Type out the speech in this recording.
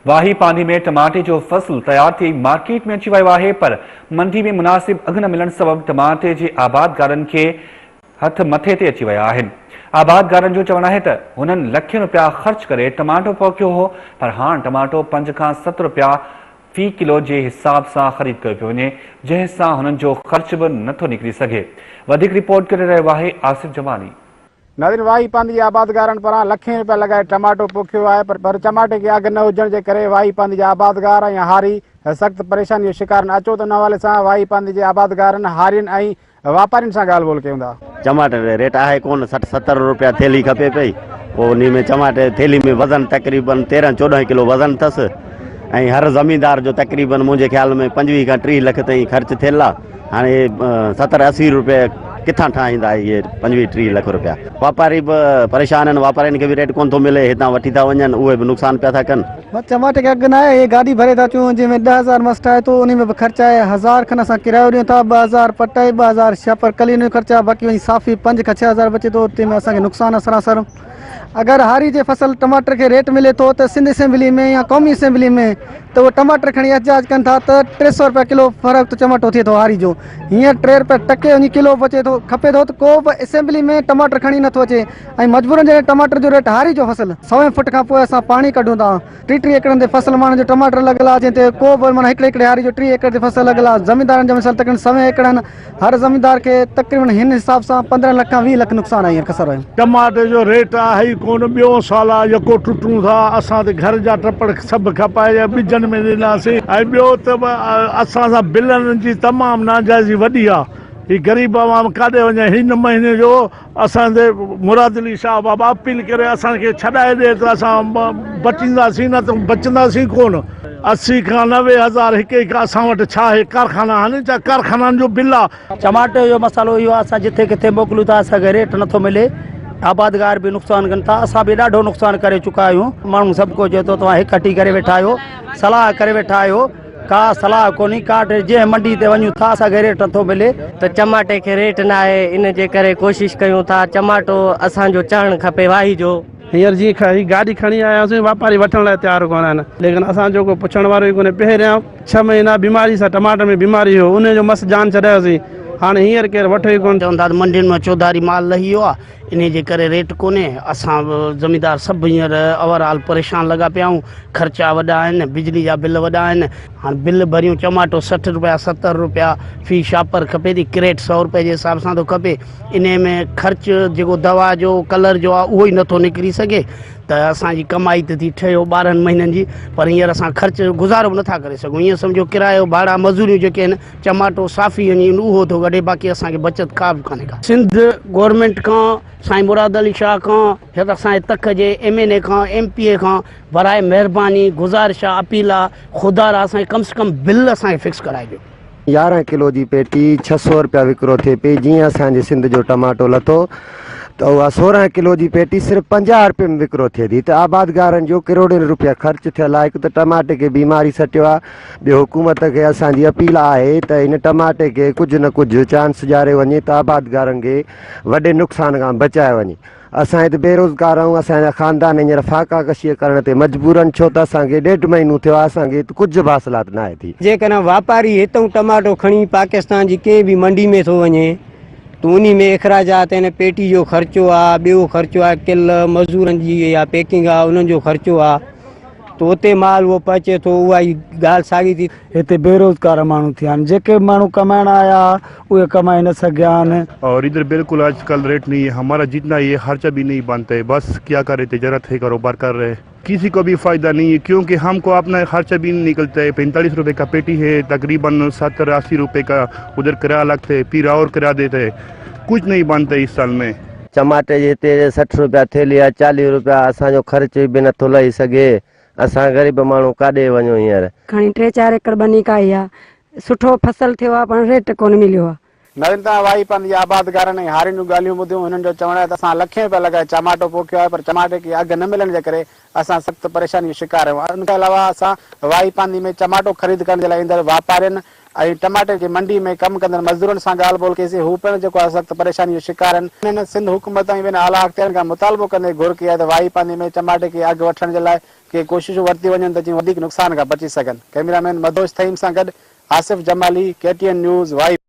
واهي پانڌي ۾ ٽماٽي جو فصل تيار ٿي مارڪيٽ ۾ اچي ويو آهي پر منڊي ۾ مناسب اگهه نه ملڻ سبب ٽماٽي جي آبادگارن کي هٿ مٿي تي اچي ويا آهن. آبادگارن جو چوڻ آهي ته هنن لکين رپيا خرچ ڪري ٽماٽو پوکيو هو پر هاڻ ٽماٽو پنج کان ست رپيا في ڪلو جي حساب سان خريد ڪيو پيو وڃي جنهن سان هنن جو خرچ به نٿو نڪري سگهي. وڌيڪ رپورٽ ڪري رهيو آهي آصف جمالي. ناظرين واهي پانڌي جي آبادگارن پاران لکين رپيا لڳائي ٽماٽو پوکيو آهي پر چماٽي کي اگهه نه هجڻ جي ڪري واهي پانڌي جا آبادگار ۽ هاري سخت پريشاني جو شڪار آهن اچو ته ان حوالي سان واهي پانڌي جي آبادگارن هارين ۽ واپارين سان ڳالهه ٻولهه ڪيون ٿا. چماٽي ري ريٽ آهي ڪونه 60 70 روپيا ٿيلهي کپي پئي پوء انهي ۾ چماٽي جي ٿيلهي ۾ وزن تقريبن 13 14 ڪلو وزن اٿس ۽ هر زميندار جو تقريبن منهنجي خيال ۾ 25 کان 30 لک تائين خرچ ٿيل آهي هاڻي 70 80 روپيه ڪٿان ٺاهيندا اهي 25 30 لک روپيا واپاري به پريشان آهن واپارين کي به ريٽ ڪونه ٿو ملي هتان وٺي ٿا وڃن اهي به نقصان پيا ٿا ڪن. بس چماٽي کي اگهه ناهي هي گاڏي ڀري ٿا اچون جنهن ۾ 10,000 مس ٺاهي ٿو انهي ۾ به خرچ آهي هزار کن اسان ڪرايو ڏيون ٿا 2000 پٽ آهي 2000 شاپر ڪلين جو خرچ آهي باقي وڃي صافي پنج کان 6000 بچي ٿو تنهن ۾ اسان کي نقصان آهي سراسر اگر هاري جي فصل ٽماٽر کي ريٽ ملي ٿو ته سنڌ اسيمبلي ۾ يا قومي اسيمبلي ۾ ته اهي ٽماٽر کڻي احتجاج ڪن ٿا ته 300 روپيا ڪلو فروخت چماٽو ٿئي ٿو هاري جو هينئر 3 روپيا ٽڪي وڃي ڪلو بچي ٿو کپي ٿو ته ڪو به اسيمبلي ۾ ٽماٽر کڻي نٿو اچي ۽ مجبورن جڏهن ٽماٽر جو ريٽ هاري جو فصل سوين فٽ کان پوء اسان پاڻي ڪڍون ٿا ٽي ٽي ايڪڙن تي فصل ماڻهن جو ٽماٽر لڳل آهي جنهن تي ڪو به معنيٰ هڪڙي هڪڙي هاري جو 30 ايڪڙ تي فصل لڳل آهي زميندارن جا مثال تقريبن سوين ايڪڙ آهن هر زميندار کي تقريبن هن حساب سان 15 لک کان 20 لک نقصان آهي هينئر خسارو آهي. ٽماٽي جو ريٽ آهي ئي ڪونه ٻيو سال آ يڪو ٽٽون ٿا اسان ته گهر جا ٽپڙ سڀ کپائي ٻجن ۾ ڏناسين ۽ ٻيو ته اسان سان بلن جي تمام ناجائزي وڏي آ هي غريب عوام ڪاڏي وڃي هن مهيني جو اسان تي مراد علي شاهه بابا اپيل ڪري اسان کي ڇڏائي ڏي ته اسان بچينداسين نه ته بچنداسين ڪونه. 80 کان 90 هزار هڪ هڪ اسان وٽ ڇا آهي ڪارخانا آهن ڇا ڪارخانن جو بل آ. چماٽي جو مسئلو اهو آهي اسان جٿي ڪٿي موڪليون ٿا اسان کي ريٽ نٿو ملي آبادگار به نقصان ڪن ٿا اسان به ڏاڍو نقصان ڪري چڪا آهيون ماڻهو سڀ ڪو چئي ٿو توهان هڪ هٽي ڪري ويٺا آهيو صلاح ڪري ويٺا آهيو ڪا صلاح ڪونهي ڪا جنهن منڊي تي وڃون ٿا اسان کي ريٽ نٿو ملي. ته چماٽي کي ريٽ ناهي ان جي ڪري ڪوشش ڪيون ٿا چماٽو اسان جو چڙهڻ کپي واهي جو. هينئر جيئن هي گاڏي کڻي آياسين واپاري وٺڻ لاء تيار ڪونه آهن ليڪن اسان جو ڪو پڇڻ وارو ئي ڪونهي پهريان ڇهه مهينا بيماري سان ٽماٽر ۾ بيماري هيو انهي جو مس جان ڇڏايوسين هاڻي هينئر ڪير وٺي ئي ڪونه. چون ٿا ته منڊين مان چوڌاري مال لهي ويو آهي انهي جي ڪري ريٽ ڪونهي، اسان زميندار سڀ هينئر اوور آل پريشان لڳا پيا آهيون، خرچا وڏا آهن، بجلي جا بل وڏا آهن، هاڻ بل ڀريون چماٽو 60 روپيا 70 روپيا في شاپر کپي ٿي، ڪريٽ سئو روپئي جي حساب سان ٿو کپي، انهي ۾ خرچ جيڪو دوا جو ڪلر جو آهي اهو ئي نٿو نڪري سگهي ته اسان جي ڪمائي ته ٿي ٺهيو 12 مهينن جي پر هينئر اسان خرچ گذارو به نٿا ڪري سگهون، ائين سمجهو ڪرايو ڀاڙا مزوريون جيڪي آهن چماٽو صافي وڃي اهو ٿو ڪڍي باقي اسان کي بچت ڪا به ڪانهي ڪا. سنڌ گورنمينٽ کان سائين مراد علي شاهه کان هت اسان جي تڪ جي ايم اين اي کان ايم پي اي کان براء مهرباني گذارش آ اپيل آ خدا را اسان کي ڪم سي ڪم بل اسان کي فڪس ڪرائي ڏيو. 11 ڪلو جي پيٽي 600 رپيا وڪرو ٿئي پئي جيئن اسان جي سنڌ جو ٽماٽو لٿو ته اها 16 ڪلو جي پيٽي صرف 50 رپين ۾ وڪرو ٿئي ٿي ته آبادگارن جو ڪروڙين رپيا خرچ ٿيل آهي هڪ ته ٽماٽي کي بيماري سٽيو آهي ٻيو حڪومت کي اسان جي اپيل آهي ته هن ٽماٽي کي ڪجهه نه ڪجهه چانس ڏياريو وڃي ته آبادگارن کي وڏي نقصان کان بچايو وڃي. اسان هت بيروزگار آهيون اسان جا خاندان هينئر فاقا ڪشيء ڪرڻ تي مجبور آهن ڇو ته اسان کي ڏيڍ مهينو ٿيو آهي اسان کي هت ڪجهه به حاصلات ناهي ٿي. جيڪڏهن واپاري هتئون ٽماٽو کڻي پاڪستان جي ڪنهن به منڊي ۾ ٿو وڃي ته انهي ۾ اخراجات آهن پيٽي جو خرچو آهي ٻيو خرچو آهي ڪل مزورن جي يا پيڪنگ آهي انهن جو خرچو آهي ته اتي مال اهو پهچي ٿو اها ئي ڳالهه ساڳي ٿي. هتي بيروزگار ماڻهو ٿيا آهن جيڪي به ماڻهو ڪمائڻ آيا ها اهي ڪمائي نه سگهيا آهن. اور ادھر بلڪل آج ڪل ريٽ نھي ھي ھمارا جتنا يي خرچا بھي نھي بنتا ھي بس ڪيا ڪر رھي تجارت ھي ڪاروبار ڪر رھي ڪسي ڪو بھي فائدا نھي ھي ڪيونڪي ھم ڪو اپنا خرچا بھي نھي نڪلتا ھي 45 روپي ڪا پيٽي ھي تقريبن 70 80 روپي ڪا ادھر ڪرايا لگتا ھي پھر اور ڪرايا ديتا ھي ڪجھ نھي بنتا ھي اس سال مين. چماٽي جي هتي 60 روپيا ٿيلهي آ 40 روپيا اسان جو خرچ به نٿو لهي سگهي اسان غريب ماڻهو ڪاڏي وڃون هينئر. کڻي ٽي چار ايڪڙ ٻني ڪاهي آ سٺو فصل ٿيو آ پر ريٽ ڪونه مليو آ. نوين تان واهي پنڌ جي آبادگارن ۽ هارين جون ڳالهيون ٻڌيون هنن جو چوڻ آهي ته اسان لکين رپيا لڳائي چماٽو پوکيو آهي پر چماٽي کي اگهه نه ملڻ جي ڪري اسان سخت پريشاني جو شڪار آهيون ان کان علاوه اسان واهي پانڌي ۾ چماٽو خريد ڪرڻ جي لاء ايندڙ واپارين ۽ ٽماٽي جي منڊي ۾ ڪم ڪندڙ مزدورن سان ڳالهه ٻولهه ڪئي سين، هو پڻ جيڪو آهي سخت پريشاني جو شڪار آهن. هنن سنڌ حڪومت ۽ ٻين اعليٰ اختيارين کان مطالبو ڪندي گهر ڪئي آهي ته واهي پانڌي ۾ چماٽي کي اگهه وٺڻ جي لاء ڪي ڪوششون ورتيون وڃن ته جيئن وڌيڪ نقصان کان بچي سگهن. ڪئميرا مين مدهوش ٿهيم سان گڏ Asif Jamali, K T N news, Y.